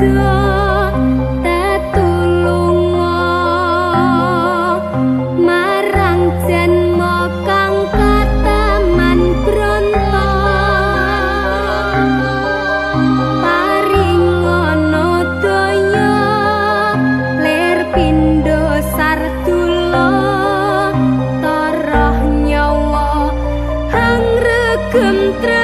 Raharja tetulunga marang janma kang kataman bronto paringono daya lir pindha sardula toroh nyawa hang regem.